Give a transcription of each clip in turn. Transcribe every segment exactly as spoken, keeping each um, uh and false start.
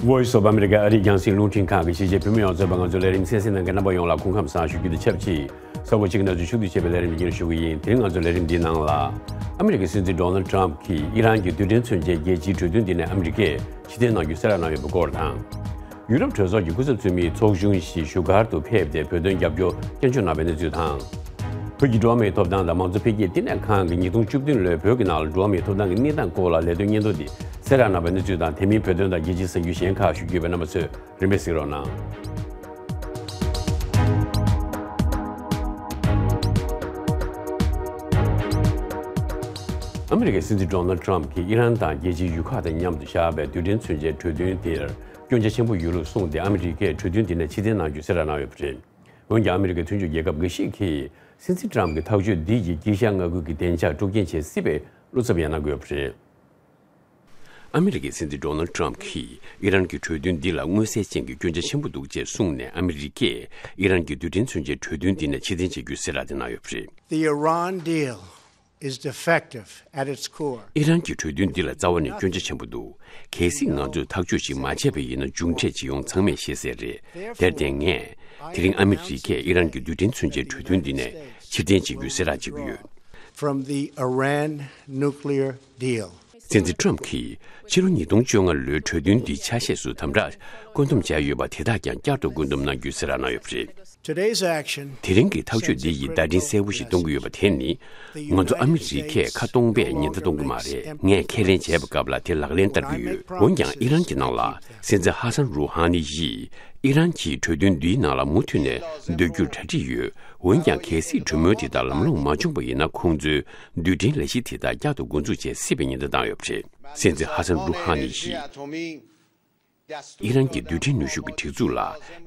Voice of America ཨ་རིའི་རྒྱང་སྲིང་རླུང་འཕྲིན་ཁང་གི་གཞིས་བྱེས་བོད་མི་ཡོངས་རྫོགས་པ། ང་ཚོའི་ལས་རིམ་གསན་གཟིགས་གནང་མཁན་རྣམ་པ་ཡོངས་ལ་སྐུ་ཁམས་བཟང་ཞུ་རྒྱུ་དང་ཆབས་ཅིག་གཟའ་འཁོར་གཅིག་གི་གནས་ཚུལ་ཕྱོགས་བསྡུས་བྱས་པའི་ལས་རིམ་འདི་རྒྱང་ཞུ་གི་ཡིན། དེ་རིང་ང་ཚོའི་ལས་རིམ་འདིའི་ནང་ལ། ཨ་མི་རི་ཀའི་སྲིད་འཛིན་ཌོ་ནལ་ཌི་ཊརམ་ཕི་གིས་ཨི་རན་གྱི་རྡུལ་ཕྲན་མཚོན་ཆའི་རྒྱལ་སྤྱིའི་གྲོས་མཐུན་འདི་ནས་ཨ་མི་རི་ཀས་ཕྱིར་འཐེན་གནང་རྒྱུ་གསལ་བསྒྲགས་གནང་ཡོད་པའི་སྐོར་དང་། ཡུ་རོབ་གྲོས་ཚོགས་ཀྱི་སྐུ་ཚབ་འཐུས་མི་ཚོགས་ཆུང་ཞིག་བཞུགས་སྒར་དུ་ཕེབས་ཏེ། བོད་དོན་རྒྱབ་སྐྱོར་སྐྱོན་བརྗོད་གནང་བའི་གནས་ཚུལ་དང་། བོད་ཀྱི་འགྲོ་བ་མིའི་ཐོབ་ཐང་དང་མང་གཙོ་འཕེལ་རྒྱས་བསྟི་གནས་ཁང་གིས་ཉིས་སྟོང་བཅུ་བདུན་ལོའི་བོད་ཀྱི་ནང་ལ་འགྲོ་བ་མིའི་ཐོབ་ཐང་གི་གནས་སྟངས་སྐོར་ལ་ལས་དོན་སྙན་ཐོ་འདི་གསལ་བསྒྲགས་གནང་བའི་གནས་ཚུལ་དང་། དེ་མིན་བོད་དོན་དང་རྒྱལ་སྤྱིའི་གསར་འགྱུར་གཞན་ཁག་ཞུ་རྒྱུ་ཡོད་པའི་རྣམ་པ་ཚོས་རིམ་པས་གཟིགས་རོགས་གནང་། ཨ་མི་རི་ཀའི་སྲིད་འཛིན་ཌོ་ནལ་ཌི་ཊརམ་ཕི་གིས་ཨི་རན་དང་རྒྱལ་སྤྱིའི་ཡུལ་ཁག་དང་མཉམ་དུ་བཞག་པའི་རྡུལ་ཕྲན་མཚོན་ཆའི་གྲོས་མཐུན་དེར་སྐྱོན་ཆ་ཆེན་པོ་ཡོད་ལུགས་གསུངས་ཏེ། ཨ་མི་རི་ཀས་གྲོས་མཐུན་དེ་ནས་ཕྱིར་འཐེན་གནང་རྒྱུ་གསལ་བསྒྲགས་གནང་ཡོད་པ་རེད། འོན་ཀྱང་ཨ་མི་རི་ཀའི་མཐུན་ཕྱོགས་རྒྱལ་ཁབ་འགའ་ཤས་ཀྱིས་སྲིད་འཛིན་ཊརམ་གྱི་ཐག་གཅོད་འདི་ཡིས་དཀྱིལ་ཤར་མངའ་ཁུལ་གྱི་བདེ་འཇགས་སྲུང་འཛིན་བྱེད་སྲིད་པའི་བློ་འཚབ་ཡང་གནང་གི་ཡོད་པ་རེད། ཨ་མི་རི་ཀའི་སྲིད་འཛིན་ཌོ་ནལ་ཌི་ཊརམ་གྱིས་ཨི་རན་གྱི་གྲོས་མཐུན་འདི་ལ་མངོན་གསལ་ཅན་གྱི་སྐྱོན་ཆ་ཆེན་པོ་འདུག་ཅེས་གསུངས་ནས། ཨ་མི་རི་ཀས་ཨི་རན་གྱི་རྡུལ་ཕྲན་མཚོན་ཆའི་གྲོས་མཐུན་འདི་ནས་ཕྱིར་འཐེན་བྱེད་རྒྱུའི་གསལ་བསྒྲགས་དེ་གནང་ཡོད་པ་རེད། The Iran deal is defective at its core. ཨི་རན་གྱི་གྲོས་མཐུན་འདི་ལ་རྩ་བ་ནས་སྐྱོན་ཆ་ཆེན་པོ་འདུག་གལ་སྲིད་ང་ཚོས་ཐག་གཅོད་ཅིག་མ་བྱས་པ་ཡིན་ན། མཇུག་འབྲས་ཇི་ཡོང་ཚང་མས་ཤེས་གསལ་རེད། དེར་བརྟེན་ངས་དེ་རིང་ཨ་མི་རི་ཀས་ཨི་རན་གྱི་རྡུལ་ཕྲན་མཚོན་ཆའི་གྲོས་མཐུན་འདི་ནས་ཕྱིར་འཐེན་བྱེད་རྒྱུའི་གསལ་བསྒྲགས་བྱེད་ཀྱི་ཡོད། From the Iran nuclear deal. སྲིད་འཛིན་ཊརམ་གྱིས་ཕྱི་ལོ་ཉིས་སྟོང་བཅོ་ལྔ་ལོའི་གྲོས་མཐུན་འདི་ཆ་ཤས་སུ་དམ་དྲག་བཀོད་འདོམས་བྱས་ཡོད་པ་དེ་དག་ཀྱང་བསྐྱར་དུ་བཀོད་འདོམས་གནང་རྒྱུའི་གསལ་བསྒྲགས་གནང་ཡོད་པ་རེད། Today's action དེ་རིང་གི་ཐག་གཅོད་འདི་ཡིས་བརྡ་འཕྲིན་གསལ་པོ་ཞིག་གཏོང་གི་ཡོད་པ་དེ་ནི། ང་ཚོ་ཨ་མི་རི་ཀས་ཁ་སྟོང་པས་ཉེན་བརྡ་གཏོང་གི་མ་རེད། ངས་ཁས་ལེན་བྱས་པའི་སྐབས་ལ་དེ་ལག་ལེན་བསྟར་གྱི་ཡོད། འོན་ཀྱང་ཨི་རན་གྱི་ནང་ལ་སྲིད་འཛིན་ཧ་སན་རུ་ཧ་ནི་ཡིས་ཨི་རན་གྱིས་གྲོས་མཐུན་འདིའི་ནང་ལ་མུ་མཐུད་ནས་སྡོད་རྒྱུར་གྲ་སྒྲིག་ཡོད། འོན་ཀྱང་། གལ་སྲིད་གྲོས་མོལ་དེ་དག་ལམ་ལྷོང་མ་བྱུང་བ་ཡིན་ན། ཁོང་ཚོས་རྡུལ་ཕྲན་ལས་གཞི་དེ་དག་བསྐྱར་དུ་འགོ་འཛུགས་བྱེད་སྲིད་པའི་ཉེན་བརྡ་བཏང་ཡོད་པ་རེད། སྲིད་འཛིན་ཧ་སན་རུ་ཧ་ནི་ཡིས་ཨི་རན་གྱི་རྡུལ་ཕྲན་ནུས་ཤུགས་ཀྱི་སྒྲིག་འཛུགས་ལ་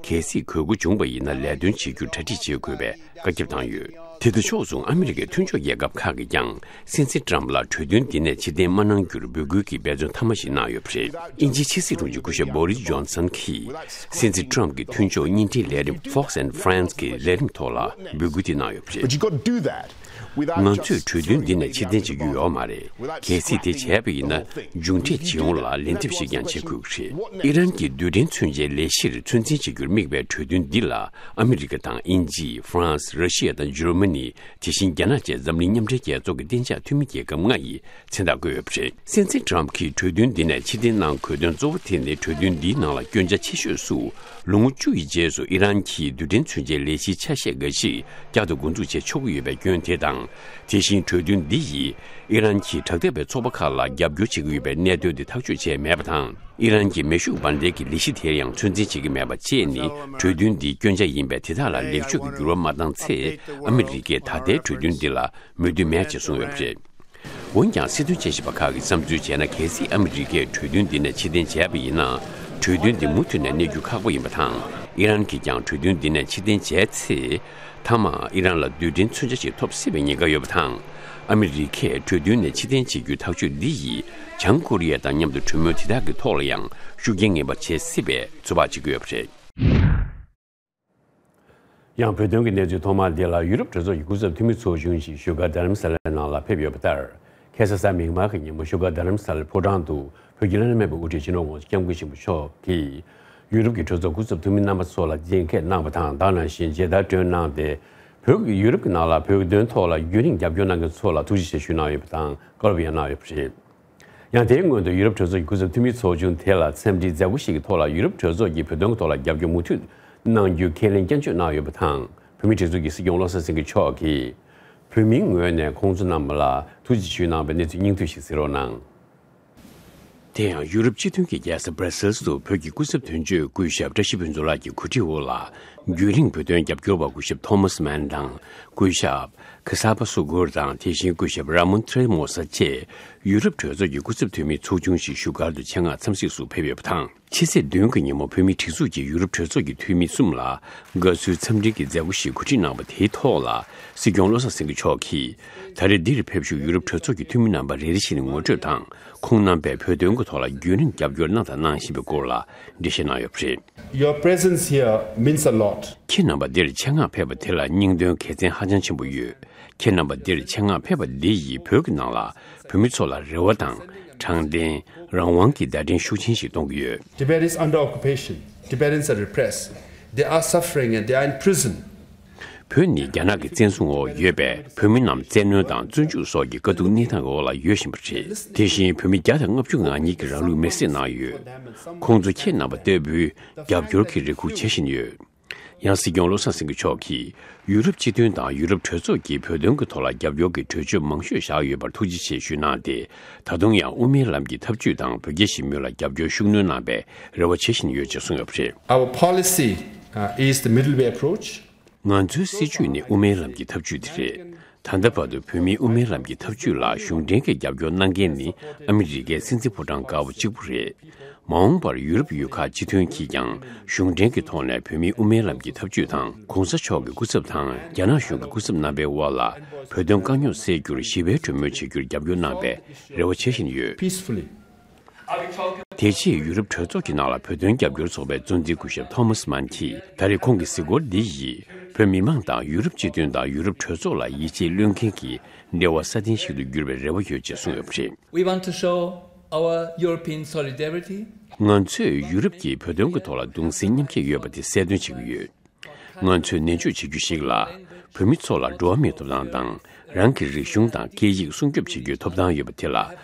གལ་སྲིད་དགོས་མཁོ་བྱུང་བ་ཡིན་ན། ལས་དོན་བྱེད་རྒྱུར་གྲ་སྒྲིག་བྱེད་དགོས་པའི་བཀའ་ཁྱབ་བཏང་ཡོད། དེ་དང་ཕྱོགས་མཚུངས། ཨ་མི་རི་ཀའི་མཐུན་ཕྱོགས་རྒྱལ་ཁབ་ཁག་གིས་ཀྱང་སྲིད་འཛིན་ཊརམ་ཕི་ལ་གྲོས་མཐུན་འདི་ནས་ཕྱིར་འཐེན་མ་གནང་རྒྱུར་འབོད་སྐུལ་གྱི་འབད་བརྩོན་མཐའ་མ་ཞིག་གནང་ཡོད་པ་རེད། དབྱིན་ཇིའི་ཕྱི་སྲིད་དྲུང་ཆེ་སྐུ་ཞབས་བྷོ་རིས་ཇོན་སན་གྱིས་སྲིད་འཛིན་ཊརམ་ཕི་གྱི་མཐུན་ཕྱོགས་གཉིས་འབྲེལ་ལས་རིམ་Fox and Friends གྱི་ལས་རིམ་ཐོག་ལ་འབོད་སྐུལ་དེ་གནང་ཡོད་པ་རེད། But you got to do that. ང་ཚོས་གྲོས་མཐུན་འདི་ནས་ཕྱིར་འཐེན་བྱེད་རྒྱུ་ཡོད་མ་རེད། གལ་སྲིད་དེ་བྱས་པ་ཡིན་ན། མཇུག་འབྲས་ཇི་ཡོང་ལ་ལན་འདེབས་ཤིག་ཀྱང་བྱེད་དགོས་ཀྱི་རེད། ཨི་རན་གྱི་རྡུལ་ཕྲན་མཚོན་ཆའི་ལས་གཞིར་ཚོད་འཛིན་བྱེད་རྒྱུར་དམིགས་པའི་གྲོས་མཐུན་འདི་ལ་ཨ་མི་རི་ཀ་དང་། དབྱིན་ཇི། ཧྥ་རན་སི། ར་ཤི་ཡ་དང་འཇར་མ་ནི། དེ་བཞིན་རྒྱ་ནག་བཅས་འཛམ་གླིང་མཉམ་འབྲེལ་རྒྱལ་ཚོགས་ཀྱི་གཏན་འཇགས་འཐུས་མི་རྒྱལ་ཁབ་ལྔ་ཡིས་མཚན་རྟགས་བཀོད་ཡོད་པ་རེད། སྲིད་འཛིན་ཊརམ་ཕི་གིས་གྲོས་མཐུན་འདི་ནས་ཕྱིར་འཐེན་གནང་དགོས་དོན་གཙོ་བོ་དེ་ནི། གྲོས་མཐུན་འདིའི་ནང་ལ་སྐྱོན་ཆ་ཆེ་ཤོས་སུ། ལོ་ངོ་བཅུ་ཡི་རྗེས་སུ་ཨི་རན་གྱིས་རྡུལ་ཕྲན་མཚོན་ཆའི་ལས་གཞིའི་ཆ་ཤས་འགའ་ཞིག་བསྐྱར་དུ་འགོ་འཛུགས་བྱེད་ཆོག་གི་ཡོད་པའི་སྐྱོན་དེ་དང་། དེ་བཞིན་གྲོས་མཐུན་འདི་ཡིས་ཨི་རན་གྱིས་དྲག་འཐབ་པའི་ཚོགས་པ་ཁག་ལ་རྒྱབ་སྐྱོར་བྱེད་ཀྱི་ཡོད་པའི་གནད་དོན་དེ་ཐག་གཅོད་བྱས་མེད་པ་དང་། ཨི་རན་གྱི་མེ་ཤུགས་འབར་མདེལ་གྱི་ལས་གཞི་དེར་ཡང་ཚོད་འཛིན་བྱེད་ཀྱི་མེད་པ་བཅས་ནི། གྲོས་མཐུན་འདིའི་སྐྱོན་ཆ་ཡིན་པས། དེ་དག་ལ་ལེགས་བཅོས་ཀྱི་འགྱུར་བ་མ་བཏང་ཚེ། ཨ་མི་རི་ཀས་ད་ལྟའི་གྲོས་མཐུན་འདི་ལ་མོས་མཐུན་མེད་ཅེས་གསུངས་ཡོད་པ་རེད། འོན་ཀྱང་། སྲིད་དོན་དཔྱད་ཞིབ་པ་ཁག་གིས་བསམ་ཚུལ་བྱས་ན། གལ་སྲིད་ཨ་མི་རི་ཀས་གྲོས་མཐུན་འདི་ནས་ཕྱིར་འཐེན་བྱས་པ་ཡིན་ན། གྲོས་མཐུན་འདི་མུ་མཐུད་ནས་གནས་རྒྱུ་ཁག་པོ་ཡིན་པ་དང་། ཨི་རན་གྱིས་ཀྱང་གྲོས་མཐུན་འདི་ནས་ཕྱིར་འཐེན་བྱས་ཚེ། མཐའ་མར་ཨི་རན་ལ་རྡུལ་ཕྲན་མཚོན་ཆ་ཞིག་ཐོབ་སྲིད་པའི་ཉེན་ཁ་ཡོད་པ་དང་། ཨ་མི་རི་ཀས་གྲོས་མཐུན་ནས་ཕྱིར་འཐེན་བྱེད་རྒྱུའི་ཐག་གཅོད་འདི་ཡིས། བྱང་ཀོ་རི་ཡ་དང་མཉམ་དུ་གྲོས་མོལ་དེ་དག་གི་ཐོག་ལ་ཡང་ཤུགས་རྐྱེན་ངན་པ་བྱེད་སྲིད་པའི་ཚོད་དཔག་བྱེད་ཀྱི་ཡོད་པ་རེད། ཡང་བོད་དོན་གྱི་གནས་ཚུལ་ཐོག་མ་འདི་ལ། ཡུ་རོབ་གྲོས་ཚོགས་ཀྱི་སྐུ་ཚབ་འཐུས་མི་ཚོགས་ཆུང་ཞིག་བཞུགས་སྒར་རྡ་རམ་ས་ལའི་ནང་ལ་ཕེབས་ཡོད་པ་ལྟར། ཁ་སང་གཟའ་མིག་དམར་གྱི་ཉིན་མོ་བཞུགས་སྒར་རྡ་རམ་ས་ལའི་ཕོ་བྲང་དུ་བོད་ཀྱི་བླ་ན་མེད་པའི་དབུ་ཁྲིད་སྤྱི་ནོར་༸གོང་ས་༸སྐྱབས་མགོན་ཆེན་པོ་མཆོག་གིས་ཡུ་རོབ་ཀྱི་གྲོས་ཚོགས་སྐུ་ཚབ་འཐུས་མི་རྣམ་པ་ཚོ་ལ་མཇལ་ཁ་གནང་བ་དང་། དེ་ནང་བཞིན་མཇལ་དར་སྒྲོན་གནང་སྟེ། བོད་ཀྱི། ཡུ་རོབ་ཀྱི་ནང་ལ་བོད་དོན་ཐོག་ལ་རྒྱུན་རིང་རྒྱབ་སྐྱོར་གནང་མཁན་ཚོ་ལ་ཐུགས་རྗེ་ཆེ་ཞུས་གནང་ཡོད་པ་དང་། བཀའ་སློབ་ཡང་གནང་ཡོད་པ་རེད། ཡང་དེའི་སྔོན་དུ་ཡུ་རོབ་གྲོས་ཚོགས་ཀྱི་སྐུ་ཚབ་འཐུས་མི་ཚོགས་ཆུང་དེ་ལ་འཚམས་འདྲི་མཛད་སྒོ་ཞིག་གི་ཐོག་ལ། ཡུ་རོབ་གྲོས་ཚོགས་ཀྱིས་བོད་དོན་གྱི་ཐོག་ལ་རྒྱབ་སྐྱོར་མུ་མཐུད་གནང་རྒྱུའི་ཁས་ལེན་སྐྱོན་བརྗོད་གནང་ཡོད་པ་དང་། བོད་མིའི་སྒྲིག་འཛུགས་ཀྱི་སྲིད་སྐྱོང་བློ་བཟང་སེང་གེ་མཆོག་གིས་བོད་མིའི་ངོས་ནས་ཁོང་ཚོ་རྣམས་ལ་ཐུགས་རྗེ་ཆེ་ཞུས་གནང་བའི་གནས་ཚུལ་སྙིང་བསྡུས་ཤིག་གཟིགས་རོགས་གནང་། དེ་ཡང་ཡུ་རོབ་སྤྱི་མཐུན་གྱི་རྒྱལ་ས་སྦྲ་སེལ་དུ་བོད་ཀྱི་སྐུ་ཚབ་དོན་གཅོད་སྐུ་ཞབས་བཀྲ་ཤིས་ཕུན་ཚོགས་ལགས་ཀྱི་གོ་སྒྲིག་འོག་ལ། རྒྱུན་རིང་བོད་དོན་རྒྱབ་སྐྱོར་བ་སྐུ་ཞབས་ཐོ་མཱས་མཱན་དང་། སྐུ་ཞབས་ཁ་སཱ་པ་སུ་གུར་དང་། དེ་བཞིན་སྐུ་ཞབས་ར་མོན་ཐྲེ་མོ་ས་བཅས་ཡུ་རོབ་གྲོས་ཚོགས་ཀྱི་སྐུ་ཚབ་འཐུས་མི་ཚོགས་ཆུང་ཞིག་བཞུགས་སྒར་དུ་ཆེད་མངགས་འཚམས་གཟིགས་སུ་ཕེབས་ཡོད་པ་དང་། ཕྱི་ཚེས་བདུན་གྱི་ཉིན་མོ་བོད་མིའི་སྒྲིག་འཛུགས་ཀྱིས་ཡུ་རོབ་གྲོས་ཚོགས་ཀྱི་འཐུས་མི་གསུམ་ལ་དགའ་བསུའི་འཚམས་འདྲི་གི་མཛད་སྒོ་ཞིག་གོ་སྒྲིག་གནང་བ་དེའི་ཐོག་ལ། སྲིད་སྐྱོང་བློ་བཟང་སེང་གེ་མཆོག་གིས། ད་རེས་འདིར་ཕེབས་བཞུགས་ཡུ་རོབ་གྲོས་ཚོགས་ཀྱི་འཐུས་མི་རྣམ་པ་རེ་རེ་བཞིན་ངོ་སྤྲོད་དང་། ཁོང་རྣམ་པས་བོད་དོན་གྱི་ཐོག་ལ་རྒྱུན་རིང་རྒྱབ་སྐྱོར་གནང་དང་གནང་བཞིན་པའི་སྐོར་ལ་འགྲེལ་བཤད་གནང་ཡོད་པ་རེད། Your presence here means a lot. ཁྱེད་རྣམ་པ་འདིར་ཆེད་མངགས་ཕེབས་པ་དེ་ལ་སྙིང་དོན་དགེ་མཚན་ཧ་ཅང་ཆེན་པོ་ཡོད། ཁྱེད་རྣམ་པ་འདིར་ཆེད་མངགས་ཕེབས་པ་འདི་ཡིས་བོད་ཀྱི་ནང་ལ་བོད་མི་ཚོ་ལ་རེ་བ་དང་། དྲང་བདེན། རང་དབང་གི་བརྡ་འཕྲིན་ཤུགས་ཆེན་ཞིག་གཏོང་གི་ཡོད། Tibetans under occupation. Tibetans are repressed. They are suffering and they are in prison. བོད་ནི་རྒྱ་ནག་གི་བཙན་བཟུང་འོག་ཡོད་པས། བོད་མི་རྣམས་བཙན་གནོན་དང་བཙོན་འཇུག་སོགས་ཀྱི་དཀའ་སྡུག་གནས་སྟངས་འོག་ལ་ཡོད་བཞིན་པ་རེད། དེ་བཞིན་བོད་མི་བརྒྱ་དང་ལྔ་བཅུ་ང་གཉིས་ཀྱིས་རང་ལུས་མེར་སྲེག་གནང་ཡོད། ཁོང་ཚོ་ཁྱེད་རྣམ་པ་ལྟ་བུའི་རྒྱབ་སྐྱོར་གྱི་རེ་སྒུག་བྱེད་བཞིན་ཡོད། ཡང་སྲིད་སྐྱོང་བློ་བཟང་སེང་གེ་མཆོག་གིས་ཡུ་རོབ་སྤྱི་མཐུན་དང་ཡུ་རོབ་གྲོས་ཚོགས་ཀྱིས་བོད་དོན་གྱི་ཐོག་ལ་རྒྱབ་སྐྱོར་གྱི་གྲོས་ཆོད་མང་ཤོས་བཞག་ཡོད་པར་ཐུགས་རྗེ་ཆེ་ཞུས་གནང་སྟེ། ད་དུང་ཡང་དབུ་མའི་ལམ་གྱི་འཐབ་ཇུས་དང་བོད་རྒྱ་ཞི་མོལ་ལ་རྒྱབ་སྐྱོར་ཤུགས་སྣོན་གནང་བའི་རེ་བ་བྱེད་བཞིན་ཡོད་ཅེས་གསུངས་ཡོད་པ་རེད། Our policy, uh, is the middle way approach. ང་ཚོའི་སྲིད་ཇུས་ནི་དབུ་མའི་ལམ་གྱི་འཐབ་ཇུས་དེ་རེད། ད་ལྟ་བར་དུ་བོད་མིའི་དབུ་མའི་ལམ་གྱི་འཐབ་ཇུས་ལ་གཞུང་འབྲེལ་གྱི་རྒྱབ་སྐྱོར་གནང་མཁན་ནི་ཨ་མི་རི་ཀའི་སྲིད་འཛིན་ཕོ་བྲང་དཀར་པོ་གཅིག་པུ་རེད། མ་འོངས་པར་ཡུ་རོབ་ཡུལ་ཁག་སྤྱི་མཐུན་གྱིས་ཀྱང་གཞུང་འབྲེལ་གྱི་ཐོག་ནས་བོད་མིའི་དབུ་མའི་ལམ་གྱི་འཐབ་ཇུས་དང་། གོང་ས་མཆོག་གི་སྐུ་ཚབ་དང་རྒྱ་ནག་གཞུང་གི་སྐུ་ཚབ་རྣམ་པའི་དབར་ལ་བོད་དོན་དཀའ་རྙོག་སེལ་རྒྱུར་ཞི་བའི་གྲོས་མོལ་བྱེད་རྒྱུར་རྒྱབ་སྐྱོར་གནང་བའི་རེ་བ་བྱེད་བཞིན་ཡོད། Peacefully. དེ་རྗེས་ཡུ་རོབ་གྲོས་ཚོགས་ཀྱི་ནང་ལ་བོད་དོན་རྒྱབ་སྐྱོར་ཚོགས་པའི་གཙོ་འཛིན་སྐུ་ཞབས་ཐོ་མཱས་མཱན་གྱིས། ད་རེས་ཁོང་གི་གཟིགས་སྐོར་འདི་ཡིས་བོད་མི་མང་དང་ཡུ་རོབ་སྤྱི་མཐུན་དང་ཡུ་རོབ་གྲོས་ཚོགས་ལ་ཡིད་ཆེས་བློས་འགེལ་གྱི་འབྲེལ་བ་སྲ་བརྟན་ཞིག་ཏུ་འགྱུར་བའི་རེ་བ་ཡོད་ཅེས་གསུངས་ཡོད་པ་རེད། We want to show our European solidarity. ང་ཚོས་ཡུ་རོབ་ཀྱིས་བོད་དོན་གྱི་ཐོག་ལ་གདུང་སེམས་མཉམ་སྐྱེད་ཡོད་པ་དེ་གསལ་སྟོན་བྱེད་ཀྱི་ཡོད། ང་ཚོས་ནན་བརྗོད་བྱེད་རྒྱུ་ཞིག་ལ། བོད་མི་ཚོ་ལ་འགྲོ་བ་མིའི་ཐོབ་ཐང་དང་། རང་གི་རིག་གཞུང་དང་སྐད་ཡིག་སྲུང་སྐྱོབ་བྱེད་རྒྱུའི་ཐོབ་ཐང་ཡོད་པ་དེ་ལ་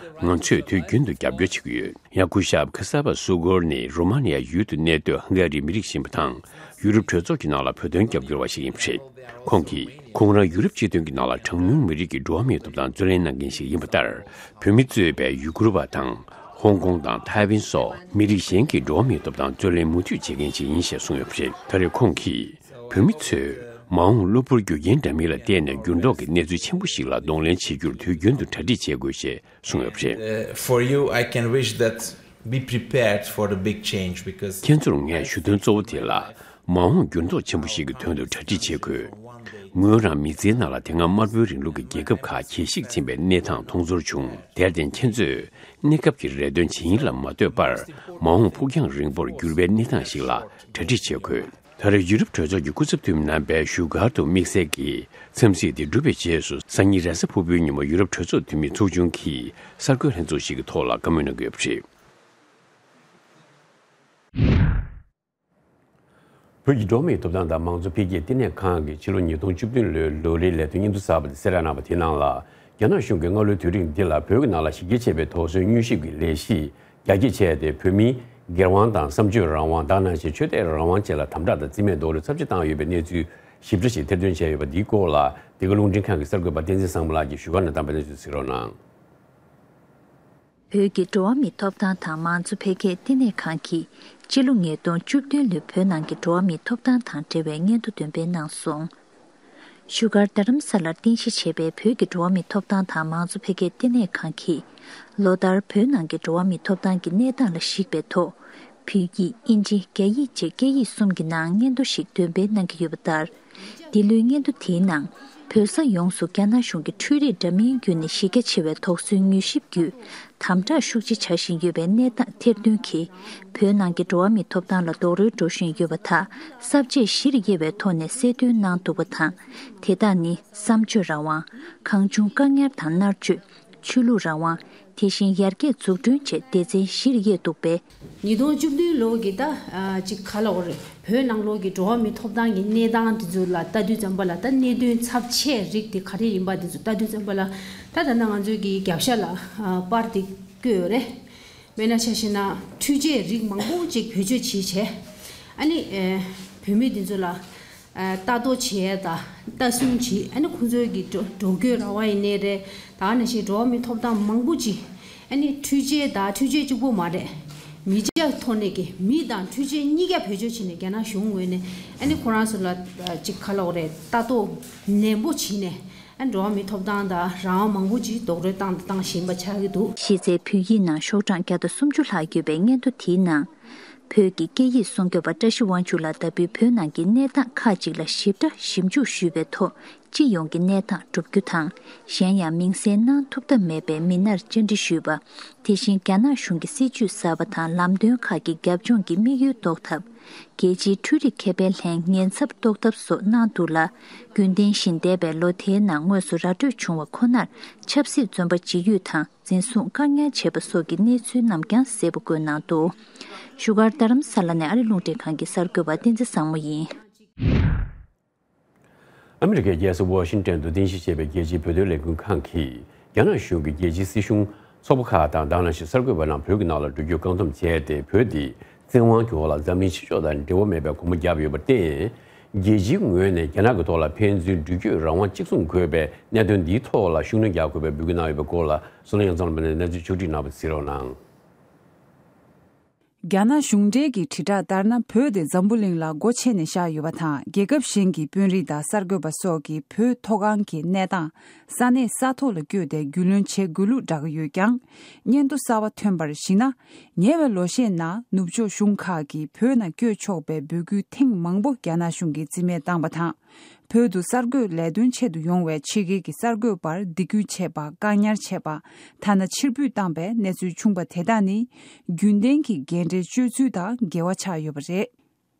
ང་ཚོས་དུས་རྒྱུན་དུ་རྒྱབ་སྐྱོར་བྱེད་ཀྱི་ཡོད། ཡང་སྐུ་ཞབས་ཁ་ས་པ་སུ་གོར་ནི་རོ་མ་ནི་ཡ་ཡུལ་དུ་གནས་སྡོད་ཧང་ག་རིའི་མི་རིགས་ཤིག་ཡིན་པ་དང་། ཡུ་རོབ་གྲོས་ཚོགས་ཀྱི་ནང་ལ་བོད་དོན་རྒྱབ་སྐྱོར་བ་ཞིག་ཡིན་པ་རེད། ཁོང་གིས་ཁོང་རང་ཡུ་རོབ་སྤྱི་མཐུན་གྱི་ནང་ལ་གྲངས་ཉུང་མི་རིགས་ཀྱི་འགྲོ་བ་མིའི་ཐོབ་ཐང་རྩོད་ལེན་གནང་མཁན་ཞིག་ཡིན་པ་ལྟར། བོད་མི་གཙོས་པའི་ཡུ་གུར་བ་དང་། ཧོང་ཀོང་དང་ཐའེ་ཝན་སོགས་མི་རིགས་གཞན་གྱི་འགྲོ་བ་མིའི་ཐོབ་ཐང་རྩོད་ལེན་མུ་མཐུད་བྱེད་མཁན་ཞིག་ཡིན་ཞེས་གསུངས་ཡོད་པ་རེད། ད་རེས་ཁོང་གིས། བོད་མི་ཚོས་མ་འོངས་གློ་བུར་རྒྱུ་རྐྱེན་འདྲ་མིན་ལ་བརྟེན་ནས་འགྱུར་ལྡོག་གི་གནས་ཚུལ་ཆེན་པོ་ཞིག་ལ་གདོང་ལེན་བྱེད་རྒྱུར་དུས་རྒྱུན་དུ་གྲ་སྒྲིག་བྱེད་དགོས་ཞེས་གསུངས་ཡོད་པ་རེད། Uh, for you, I can wish that be prepared for the big change because ཁྱེད་ཚོར་ངས་ཞུ་དོན་གཙོ་བོ་དེ་ལ། མ་འོངས་འགྱུར་ལྡོག་ཆེན་པོ་ཞིག་གི་དོན་དུ་གྲ་སྒྲིག་བྱེད་དགོས། ངོས་རང་མི་ཚེའི་ནང་ལ་དེ་སྔ་དམར་པོའི་རིང་ལུགས་ཀྱི་རྒྱལ་ཁབ་ཁག་གྱེས་ཤིག་ཕྱིན་པའི་གནས་སྟངས་མཐོང་ཚོར་བྱུང་། དེར་བརྟེན་ཁྱེད་ཚོས་གནས་སྐབས་ཀྱི་རེ་འདུན་ཇི་ཡིན་ལ་མ་ལྟོས་པར། མ་འོངས་ཕུགས་རྒྱང་རིང་པོར་འགྱུར་བའི་གནས་སྟངས་ཤིག་ལ་གྲ་སྒྲིག་བྱེད་དགོས། ད་རེས་ཡུ་རོབ་གྲོས་ཚོགས་ཀྱི་སྐུ་ཚབ་འཐུས་མི་རྣམ་པས་བཞུགས་སྒར་དུ་དམིགས་བསལ་གྱི་འཚམས་གཟིགས་དེ་གྲུབ་པའི་རྗེས་སུ། སང་ཉིན་རེས་གཟའ་ཕུར་བུའི་ཉིན་མོ་ཡུ་རོབ་གྲོས་ཚོགས་འཐུས་མི་ཚོགས་ཆུང་གིས་གསར་འགོད་ལྷན་ཚོགས་ཤིག་གི་ཐོག་ལ་བཀའ་མོལ་གནང་གི་ཡོད་པ་རེད། བོད་ཀྱི་འགྲོ་བ་མིའི་ཐོབ་ཐང་དང་མང་གཙོ་འཕེལ་རྒྱས་བསྟི་གནས་ཁང་གིས་ཕྱི་ལོ་ཉིས་སྟོང་བཅུ་བདུན་ལོའི་ལོ་རེའི་ལས་དོན་སྙན་ཐོ་གསར་པ་དེ་གསལ་བསྒྲགས་གནང་བ་དེའི་ནང་ལ། རྒྱ་ནག་གཞུང་གིས་སྔ་ལོའི་དུས་རིང་འདི་ལ་བོད་ཀྱི་ནང་ལ་ཞི་རྒྱས་ཆེ་བའི་དོགས་ཟོན་མྱུལ་ཞིབ་ཀྱི་ལས་གཞི་རྒྱ་སྐྱེད་བྱས་ཏེ། བོད་མིའི་སྒེར་དབང་དང་། བསམ་སྤྱོད་རང་དབང་དང་། ནང་བཞིན་ཆོས་དད་རང་དབང་བཅས་ལ་དམ་དྲག་དང་རྩིས་མེད་རྡོག་རོལ་ཚབས་ཆེ་བཏང་ཡོད་པའི་གནས་ཚུལ་ཞིབ་ཕྲ་ཞིག་ཐེར་འདོན་བྱས་ཡོད་པ་འདིའི་སྐོར་ལ། འདི་ག་རླུང་འཕྲིན་ཁང་གི་གསར་འགོད་པ་བསྟན་འཛིན་བཟང་མོ་ལགས་ཀྱིས་བཞུགས་སྒར་ནས་བཏང་བའི་གནས་ཚུལ་གཟིགས་རོགས་གནང་། བོད་ཀྱི་འགྲོ་བ་མིའི་ཐོབ་ཐང་དང་མང་གཙོ་འཕེལ་རྒྱས་བསྟི་གནས་ཁང་གིས་སྤྱི་ལོ་ཉིས་སྟོང་བཅུ་བདུན་ལོའི་བོད་ནང་གི་འགྲོ་བ་མིའི་ཐོབ་ཐང་དང་འབྲེལ་བའི་སྙན་ཐོ་འདོན་སྤེལ་གནང་སོང་། བཞུགས་སྒར་རྡ་རམ་ས་ལར་རྟེན་གཞི་བྱས་པའི་བོད་ཀྱི་འགྲོ་བ་མིའི་ཐོབ་ཐང་དང་མང་གཙོ་འཕེལ་རྒྱས་བསྟི་གནས་ཁང་གིས། ལོ་ལྟར་བོད་ནང་གི་འགྲོ་བ་མིའི་ཐོབ་ཐང་གི་གནས་སྟངས་ལ་གཞིགས་པའི་ཐོག་བོད་ཡིག་ཨིན་ཇི། རྒྱ་ཡིག་བཅས་སྐད་ཡིག་གསུམ་གྱི་ནང་སྙན་ཐོ་ཞིག་འདོན་སྤེལ་གནང་གི་ཡོད་པ་ལྟར། འདི་ལོའི་སྙན་ཐོ་དེའི་ནང་། བོད་ས་ཡོངས་སུ་རྒྱ་ནག་གཞུང་གི་འཕྲུལ་རིག་འདྲ་མིན་བརྒྱུད་ནས་གཞི་རྒྱ་ཆེ་བའི་དོགས་ཟོན་མྱུལ་ཞིབ་བརྒྱུད། དམ་དྲག་ཤུགས་ཆེ་བྱ་བཞིན་ཡོད་པའི་གནས་སྟངས་ཐེར་འདོན་གྱིས། བོད་ནང་གི་འགྲོ་བ་མིའི་ཐོབ་ཐང་ལ་རྡོག་རོལ་འགྲོ་བཞིན་ཡོད་པ་དག་ས་བཅད་བཞིར་དབྱེ་བའི་ཐོག་ནས་གསལ་སྟོན་གནང་འདུག་པ་དང་། དེ་དག་ནི། བསམ་སྤྱོད་རང་དབང་། གང་བྱུང་བཀག་ཉར་དང་མནར་གཅོད། ཆོས་ལུགས་རང་དབང་། དེ་བཞིན་ཡར་རྒྱས་འཛུགས་སྐྲུན་བཅས་སྡེ་ཚན་བཞིར་དབྱེ་འདུག་པས། ཉིས་སྟོང་བཅུ་བདུན་ལོ་གི་ད་ཨ་ཅིག་ག་ལབ་དགོས་རེད། བོད་ནང་ལོགས་ཀྱི་འགྲོ་བ་མིའི་ཐོབ་ཐང་གི་གནས་སྟངས་དེ་ཚོ་ལ་ལྟ་དུས་ཙམ་པ་ལ། ད་གནད་དོན་ཚབས་ཆེ་རིགས་དེ་ག་རེ་ཡིན་པ་དེ་ཚོ་ལྟ་དུས་ཙམ་པ་ལ། ད་ད་ལྟ་ང་ཚོའི་གི་རྒྱབ་ཤ་ལ་ཨ་པར་དེ་བཀོད་ཡོད་རེད། དཔེར་ན་ཆ་བཞག་ན་འཕྲུལ་ཆས་རིགས་མང་པོ་ཅིག་བེད་སྤྱོད་བྱས་བྱས། ཨ་ནི་ཨེ་བོད་མི་དེ་ཚོ་ལ་ཨ་ལྟ་རྟོག་བྱས་དང་ལྟ་སྲུང་བྱས། ཨ་ནི་ཁོང་ཚོའི་གི་འགྲོ་འགྲོ་སྐྱོད་རང་དབང་ཡིན་ནའི་རེད། ད་ནང་བཞིན་འགྲོ་བ་མིའི་ཐོབ་ཐང་མང་པོ་ཅིག་ཨ་ནི་འཕྲུལ་ཆས་དང་། འཕྲུལ་ཆས་གཅིག་པོ་མ་རེད། མི་ཆ་ཐོག་ནས་ཀྱི་མི་དང་འཕྲུལ་ཆས་གཉིས་ཀ་བེད་སྤྱོད་བྱས་ནས་རྒྱ་ནག་གཞུང་ངོས་ནས་ཨ་ནི་ཁོ་རང་ཚོ་ལ་ཨ་ཅིག་ག་ལབ་དགོས་རེད། ལྟ་རྟོག་ནན་པོ་བྱས་ནས། ཨ་འགྲོ་བ་མིའི་ཐོབ་ཐང་དང་རང་དབང་མང་པོ་ཅིག་རྡོག་རོལ་བཏང་དང་བཏང་བཞིན་པ་ཆགས་ཀྱི་འདུག་གཞི་རྩའི་བོད་ཡིག་ནང་ཤོག་གྲངས་བརྒྱ་དང་སུམ་ཅུ་ལྷག་ཡོད་པའི་སྙན་ཐོ་དེའི་ནང་། བོད་ཀྱི་སྐད་ཡིག་སྲུང་སྐྱོབ་པ་བཀྲ་ཤིས་དབང་ཕྱུག་ལགས་ལྟ་བུའི་བོད་ནང་གི་གནས་སྟངས་ཁག་ཅིག་ལ་ཞིབ་ཕྲ་ཞིབ་འཇུག་ཞུས་པའི་ཐོག་ སྤྱི་ཡོངས་ཀྱི་གནས་སྟངས་སྒྲུབ་རྒྱུ་དང་། གཞན་ཡང་མིང་སྲིང་གནང་ཐུབ་ཐབས་མེད་པའི་མི་སྣར་བཅར་འདྲི་ཞུས་པ། དེ་བཞིན་རྒྱ་ནག་གཞུང་གི་སྲིད་ཇུས་གསར་པ་དང་ལམ་སྟོན་ཁག་གི་རྒྱབ་ལྗོངས་ཀྱི་དམིགས་ཡུལ་རྟོགས་ཐབས། རྒྱལ་སྤྱིའི་འཕྲུལ་རིག་ཁེ་ཕན་ལྷན་ཉེན་ཚབས་རྟོགས་ཐབས་སོགས་གནང་འདུག་ལ། རྒྱུན་ལྡན་བཞིན་འདས་པའི་ལོ་དེའི་ནང་དངོས་སུ་ར་སྤྲོད་བྱུང་བ་ཁོ་ནར་ཆབ་སྲིད་བཙོན་པ་འཇིགས་ཡོད་དང་འཛིན་བཟུང་བཀག་ཉར་བྱས་པ་སོགས་ཀྱི་གནས་ཚུལ་རྣམས་ཀྱང་གསལ་པོ་བཀོད་གནང་འདུག་བཞུགས་སྒར་རྡ་རམ་ས་ལ་ནས་ཨ་རི་རླུང་འཕྲིན་ཁང་གི་གསར་འགོད་པ་བསྟན་འཛིན་བཟང་མོ་ཡིན། ཨ་མི་རི་ཀའི་རྒྱལ་ས་ཝ་ཤིང་ཏན་དུ་རྟེན་གཞི་བྱས་པའི་རྒྱལ་སྤྱིའི་བོད་དོན་ལས་འགུལ་ཁང་གིས་རྒྱ་ནག་གཞུང་གིས་རྒྱལ་སྤྱིའི་སྲིད་གཞུང་། ཚོགས་པ་ཁག་དང་དེ་ནང་བཞིན་གསར་འགོད་པ་རྣམས་བོད་ཀྱི་ནང་ལ་འགྲོ་རྒྱུར་བཀག་སྡོམ་བྱས་ཏེ། བོད་འདི་བཙན་དབང་གི་འོག་ལ་འཛམ་གླིང་ཕྱི་ཕྱོགས་དང་འབྲེལ་བ་མེད་པའི་གོམ་པ་བརྒྱབ་ཡོད་པར་བརྟེན། རྒྱལ་སྤྱིའི་ངོས་ནས་རྒྱ་ནག་གི་ཐོག་ལ་ཕན་ཚུན་འགྲུལ་སྐྱོད་རང་དབང་གཅིག་མཚུངས་དགོས་པའི་གནད་དོན་འདིའི་ཐོག་ལ་ཤུགས་སྣོན་རྒྱག་དགོས་པའི་འབོད་སྐུལ་གནང་ཡོད་པའི་སྐོར་ལ། བསོད་ནམས་གཡང་འཛོམས་ལགས་ནས་གནས་ཚུལ་ཕྱོགས་བསྒྲིགས་གནང་བ་གཟིགས་རོགས་གནང་། རྒྱ་ནག་གཞུང་འབྲེལ་གྱི་དྲིལ་བསྒྲགས་ལྟར་ན། བོད་དེ་འཛམ་བུ་གླིང་ལ་སྒོ་ཕྱེ་ནས་བཞག་ཡོད་པ་དང་། རྒྱལ་ཁབ་གཞན་གྱི་དཔོན་རིགས་དང་གསར་འགོད་པ་སོགས་ཀྱིས་བོད་མཐོ་སྒང་གི་གནས་སྟངས་ས་གནས་ས་ཐོག་ལ་བསྐྱོད་དེ་རྒྱུས་ལོན་བྱེད་དགོས་ལུགས་བསྒྲགས་ཀྱི་ཡོད་ཀྱང་། སྙན་ཐོ་གསར་བ་ཐོན་པར་གཞིགས་ན། ཉེ་བའི་ལོ་ཤས་ནང་ནུབ་ཕྱོགས་གཞུང་ཁག་གིས་བོད་ནང་བསྐྱོད་ཆོག་པའི་འབོད་སྐུལ་ཐེངས་མང་པོ་རྒྱ་ནག་གཞུང་གིས་རྩིས་མེད་བཏང་བ་དང་། བོད་དུ་གསར་འགོད་ལས་དོན་ཆེད་དུ་ཡོང་བའི་ཕྱི་རྒྱལ་གྱི་གསར་འགོད་པར་སྡིགས་སྐུལ་བྱས་པ། བཀག་ཉར་བྱས་པ། ཐ་ན་ཕྱིར་འབུད་བཏང་པའི་གནས་ཚུལ་བྱུང་བ་དེ་དག་ནི། རྒྱུན་ལྡན་གྱི་འགན་འཁྲིའི་སྤྱོད་ཚུལ་དང་འགལ་བ་ཆགས་ཡོད་པ་རེད།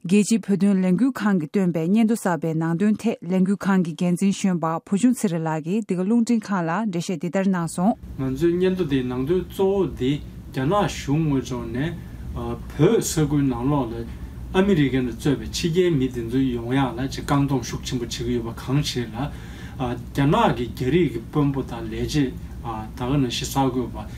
རྒྱལ་སྤྱིའི་བོད་དོན་ལས་འགུལ་ཁང་གིས་བཏོན་པའི་སྙན་ཐོ་གསར་པའི་ནང་དོན་ཐད། ལས་འགུལ་ཁང་གི་འགན་འཛིན་གཞོན་པ་བུ་ཆུང་ཚེ་རིང་ལགས་ཀྱིས་འདི་ག་རླུང་འཕྲིན་ཁང་ལ་འགྲེལ་བཤད་འདི་ལྟར་གནང་སོང་། ང་ཚོའི་སྙན་ཐོ་དེའི་ནང་དོན་གཙོ་བོ་དེ། རྒྱ་ནག་གཞུང་ངོས་ཕྱོགས་ནས་ཨ་བོད་ས་ཁུལ་ནང་ལོགས་ལ་ཨ་མི་རི་ཀ་ནས་གཙོས་པའི་ཕྱི་རྒྱལ་མི་དེ་ཚོའི་ཡོང་ཡག་ལ་ཅིག་བཀག་སྡོམ་ཤུགས་ཆེན་པོ་བྱེད་ཀྱི་ཡོད་པ་གང་ཞིག་ལ། ཨ་རྒྱ་ནག་གི་རྒྱ་རིགས་ཀྱི་དཔོན་པོ་དང་ལས་བྱེད། ཨ་ད་ག་ནང་བཞིན་གསར་འགོད་པ།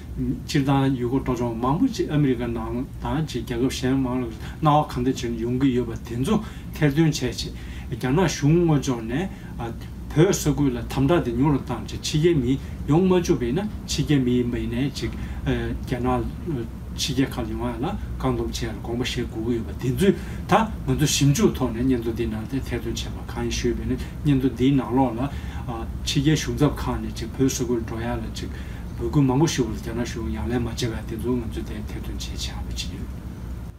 སྤྱིར་བཏང་ཡུལ་སྐོར་སྤྲོ་སྦྱོང་མང་པོ་ཅིག་ཨ་མི་རི་ཀ་ནང་དང་ཅིག་རྒྱལ་ཁབ་གཞན་མང་ལ་སྣང་བ་གང་འདྲ་བྱས་ནས་ཡོང་གི་ཡོད་པ་དེ་ཚོ་ཐེར་འདོན་བྱས་བྱས། རྒྱ་ནག་གཞུང་ངོས་ཕྱོགས་ནས་ཨ་བོད་ས་ཁུལ་ལ་དམ་དྲག་དེ་ཉུང་རུ་བཏང་བྱས། ཕྱི་རྒྱལ་མི་ཡོང་མ་བཅུག་པ་ཡིན་ན། ཕྱི་རྒྱལ་མི་ཡིན་པ་ཡིན་ནའི་ཅིག་ཨ་རྒྱ་ནག་ཕྱི་རྒྱལ་ཁག་ལ་ཡོང་ཡ་ལ་བཀག་སྡོམ་བྱེད་ཡ་ལ་དགོངས་པ་བཞེས་དགོས་ཀྱི་ཡོད་པ་དེ་ཚོས། ད་ང་ཚོ་ཞིབ་འཇུག་ཐོག་ནས་སྙན་ཐོ་འདིའི་ནང་དེ་ཐེར་འདོན་བྱས་པ་གང་ཡིན་ཞུས་པ་ཡིན་ན། སྙན་ཐོ་འདིའི་ནང་ལོགས་ལ་ཨ་ཕྱི་རྒྱལ་གཞུང་ཚབ་ཁག་ནས་ཅིག་བོད་ས་ཁུལ་འགྲོ་ཡ་ལ་ཅིག་འབོད་སྐུལ་མང་པོ་ཞུས་པ་ལ་རྒྱ་ནག་གཞུང་ཡང་ལན་མ་བྱས་པ་དེ་ཚོ་ང་ཚོས་དེ་ཐེར་འདོན་བྱས་བྱས་པ་ཅིག་ཡོད།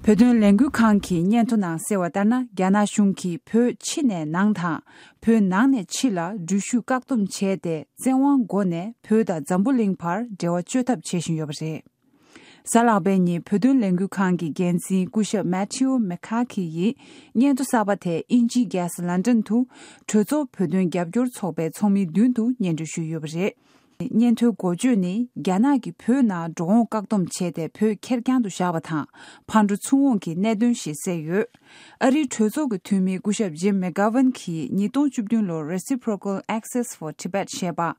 བོད་དོན་ལས་འགུལ་ཁང་གི་སྙན་ཐོ་ནང་གསལ་བ་ལྟར་ན། རྒྱ་ནག་གཞུང་གིས་བོད་ཕྱི་ནས་ནང་དང་། བོད་ནང་ནས་ཕྱི་ལ་འགྲུལ་བཞུད་བཀག་སྡོམ་བྱས་ཏེ། བཙན་དབང་སྒོ་ནས་བོད་དང་འཛམ་བུ་གླིང་བར་འབྲེལ་བ་གཅོད་ཐབས་བྱེད་བཞིན་ཡོད་པ་རེད། གཟའ་ལྷག་པའི་ཉིན་བོད་དོན་ལས་འགུལ་ཁང་གི་འགན་འཛིན་སྐུ་ཞབས་མེ་ཐིའུ་མེ་ཁ་ཁི་ཡིས་སྙན་ཐོ་གསར་པ་དེ་དབྱིན་ཇིའི་རྒྱལ་ས་ལན་ཀྲན་དུ་གྲོས་ཚོགས་བོད་དོན་རྒྱབ་སྐྱོར་ཚོགས་པའི་ཚོགས་མིའི་མདུན་དུ་སྙན་སྒྲོན་ཞུས་ཡོད་པ་རེད། སྙན་ཐོའི་འགོ་བརྗོད་ནི། རྒྱ་ནག་གིས་བོད་ནང་འགྲོ་འོང་བཀག་སྡོམ་བྱས་ཏེ། བོད་ཁེར་རྐྱང་དུ་བཞག་པ་དང་། ཕར་འགྲོ་ཚུར་འོང་གི་གནད་དོན་ཞེས་གསལ་ཡོད། ཨ་རིའི་གྲོས་ཚོགས་ཀྱི་འཐུས་མི་སྐུ་ཞབས་ཇིམ་མེག་གྷ་ཝན་གྱིས་ཉིས་སྟོང་བཅུ་བདུན་ལོར་Reciprocal Access for Tibet ཞེས་པ།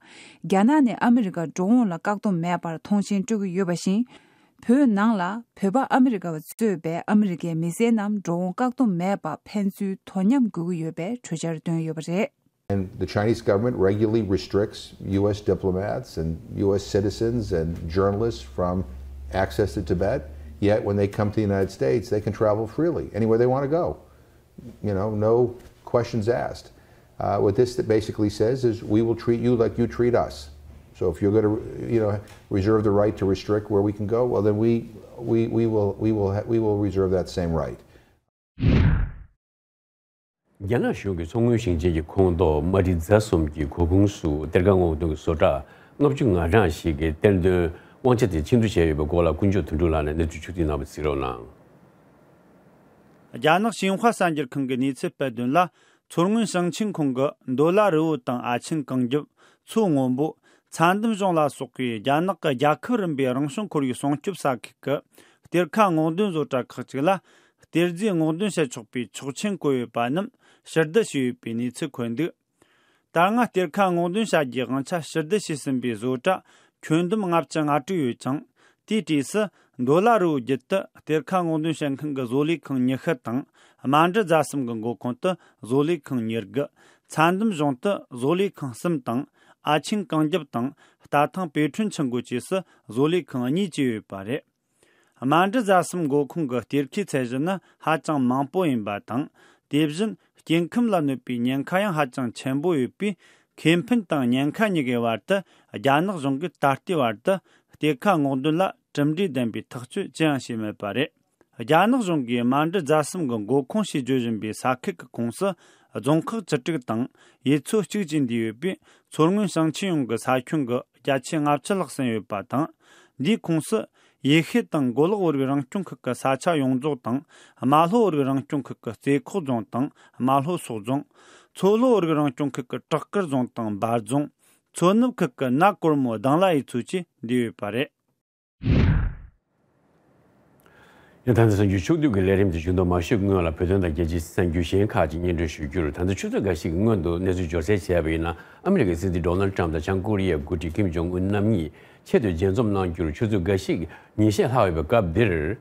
རྒྱ་ནག་ནས་ཨ་མི་རི་ཀར་འགྲོ་འོང་ལ་བཀག་སྡོམ་མེད་པར་ཐོངས་མཆན་སྤྲོད་ཀྱི་ཡོད་པ་བཞིན། བོད་ནང་ལ་བོད་པ་ཨ་མི་རི་ཀ་བ་གཙོས་པའི་ཨ་མི་རི་ཀའི་མི་སེར་རྣམས་འགྲོ་འོང་བཀག་སྡོམ་མེད་པ་ཕན་ཚུན་དོ་མཉམ་དགོས་ཀྱི་ཡོད་པའི་གྲོས་འཆར་བཏོན་ཡོད་པ་རེད། And the Chinese government regularly restricts U S diplomats and U S citizens and journalists from access to Tibet. Yet when they come to the United States, they can travel freely anywhere they want to go. You know, no questions asked. Uh, what this basically says is we will treat you like you treat us. So if you're going to, you know, reserve the right to restrict where we can go, well, then we, we, we will, we will, ha- we will reserve that same right. རྒྱ་ནག་གཞུང་གིས་མཚོ་སྔོན་ཞིང་ཆེན་གྱི་ཁོངས་གཏོགས་རྨ་འབྲི་རྫ་གསུམ་གྱི་མགོ་ཁུངས་སུ་གཏེར་ཁ་སྔོག་འདོན་གྱི་བཟོ་གྲྭ་ལྔ་བཅུ་ང་གྲངས་ཤིག་གི་གཏེར་འདོན་དབང་ཆ་དེ་ཕྱིར་བསྡུ་བྱས་ཡོད་པའི་སྐོར་ལ་ཀུན་མཆོག་དོན་གྲུབ་ལགས་ནས་གནས་ཚུལ་ཕྱོགས་བསྒྲིགས་གནང་བ་གཟིགས་རོགས་གནང་། རྒྱ་ནག་ཤིན་ཧྭ་གསར་འགྱུར་ཁང་གི་གནས་ཚུལ་སྤེལ་དོན་ལ། མཚོ་སྔོན་ཞིང་ཆེན་ཁོངས་ཀྱི་མདོ་ལ་རི་བོ་དང་ཨ་ཆེན་གངས་རྒྱབ། མཚོ་སྔོན་པོ། ཚྭ་འདམ་གཞུང་ལ་སོགས་པའི་རྒྱ་ནག་གི་རྒྱལ་ཁབ་རིམ་པའི་རང་བྱུང་ཁོར་ཡུག་སྲུང་སྐྱོབ་ས་ཁུལ་གྱི་གཏེར་ཁ་སྔོག་འདོན་བཟོ་གྲྭ་ཁག་ཅིག་ལ། གཏེར་རྫས་སྔོག་འདོན་བྱེད་ཆོག་པའི་ཆོག་མཆན་བཀོད་ཡོད་པ་རྣམས་ཕྱིར་བསྡུ་བྱས་ཡོད་པའི་གནས་ཚུལ་འཁོད་འདུག་ད་སྔ་གཏེར་ཁ་སྔོག་འདོན་བྱ་རྒྱུའི་དབང་ཆ་ཕྱིར་བསྡུ་བྱས་ཟིན་པའི་བཟོ་གྲྭ་ཁྱོན་བསྡོམས་ལྔ་བཅུ་ང་དྲུག་ཡོད་ཅིང་། དེའི་གྲས་སུ། མདོ་ལ་རི་བོ་བརྒྱུད་དུ་གཏེར་ཁ་སྔོག་འདོན་བྱེད་མཁན་གྱི་བཟོ་ལས་ཁང་ཉི་ཤུ་དང་། རྨ་འབྲི་རྫ་གསུམ་གྱི་མགོ་ཁུངས་དུ་བཟོ་ལས་ཁང་ཉེར་དགུ། ཚྭ་འདམ་གཞུང་དུ་བཟོ་ལས་ཁང་གསུམ་དང་། ཨ་ཆེན་གངས་རྒྱབ་དང་རྟ་ཐང་པེ་ཁྲོན་ཆུ་འགོ་བཅས་སུ་བཟོ་ལས་ཁང་གཉིས་བཅས་ཡོད་པ་རེད། རྨ་འབྲི་རྫ་གསུམ་མགོ་ཁུངས་ཀྱི་གཏེར་ཁའི་ཚད་གཞི་ནི་ཧ་ཅང་མང་པོ་ཡིན་པ་དང་། དེ་བཞིན་སྐྱེ་ཁམས་ལ་གནོད་པའི་ཉེན་ཁ་ཡང་ཧ་ཅང་ཆེན་པོ་ཡོད་པས། ཁེ་ཕན་དང་ཉེན་ཁ་གཉིས་ཀའི་བར་དུ། རྒྱ་ནག་གཞུང་གིས་ད་ལྟའི་བར་དུ་གཏེར་ཁ་སྔོག་འདོན་ལ་གྲུབ་འབྲས་ལྡན་པའི་ཐག་གཅོད་ཅི་ཡང་བྱས་མེད་པ་རེད། རྒྱ་ནག་གཞུང་གིས་རྨ་འབྲི་རྫ་གསུམ་གྱི་མགོ་ཁུངས་ཞེས་བརྗོད་བཞིན་པའི་ས་ཁུལ་གྱི་ཁོངས་སུ། རྫོང་ཁག་བཅུ་དྲུག་དང་ཡུལ་ཚོ་གཅིག་བཅས་འདུས་ཡོད་པས། མཚོ་སྔོན་ཞིང་ཆེན་ཡོངས་ཀྱི་ས་ཁྱོན་གྱི་བརྒྱ་ཆ་ལྔ་བཅུ་ལྷག་ཟིན་ཡོད་པ་དང་། འདིའི་ཁོངས་སུ་ཡེ་ཤུ་དང་མགོ་ལོག་བར་གྱི་རང་སྐྱོང་ཁུལ་གྱི་ས་ཆ་ཡོངས་རྫོགས་དང་། རྨ་ལྷོ་བར་གྱི་རང་སྐྱོང་ཁུལ་གྱི་རྩེ་ཁོག་རྫོང་དང་རྨ་ལྷོ་སོག་རྫོང་། མཚོ་ལྷོ་བར་གྱི་རང་སྐྱོང་ཁུལ་གྱི་བྲག་དཀར་རྫོང་དང་འབའ་རྫོང་། མཚོ་ནུབ་ཁུལ་གྱི་ན་གོར་མོ་དང་ལ་ཡུལ་ཚོ་བཅས་འདུས་ཡོད་པ་རེད། ཡང་ད་ལྟ་གསར་འགྱུར་ཕྱོགས་བསྡུས་ཀྱི་ལས་རིམ་དེ་ཞུ་དོན་མ་ཞུས་སྔོན་ལ་བོད་དོན་དང་རྒྱལ་སྤྱིའི་གསར་འགྱུར་གཞན་ཁག་ཅིག་སྙན་སྒྲོན་ཞུ་རྒྱུར། ད་ལྟ་ཆུ་ཚོད་འགའ་ཞིག་གི་སྔོན་དུ་གནས་ཚུལ་འབྱོར་གསལ་བྱས་པ་ཡིན་ན། ཨ་མི་རི་ཀའི་སྲིད་འཛིན་ཌོ་ནལ་ཊམ་དང་བྱང་ཀོ་རི་ཡའི་འགོ་ཁྲིད་ཀིམ་ཇོང་ཨུན་རྣམ་གཉིས་ཆེད་དུ་མཇལ་འཛོམས་གནང་རྒྱུར་ཆུ་ཚོད་འགའ་ཞིག་ཉིན་ཤས་ལྷག་ཡོད་པའི་སྐབས་འདིར།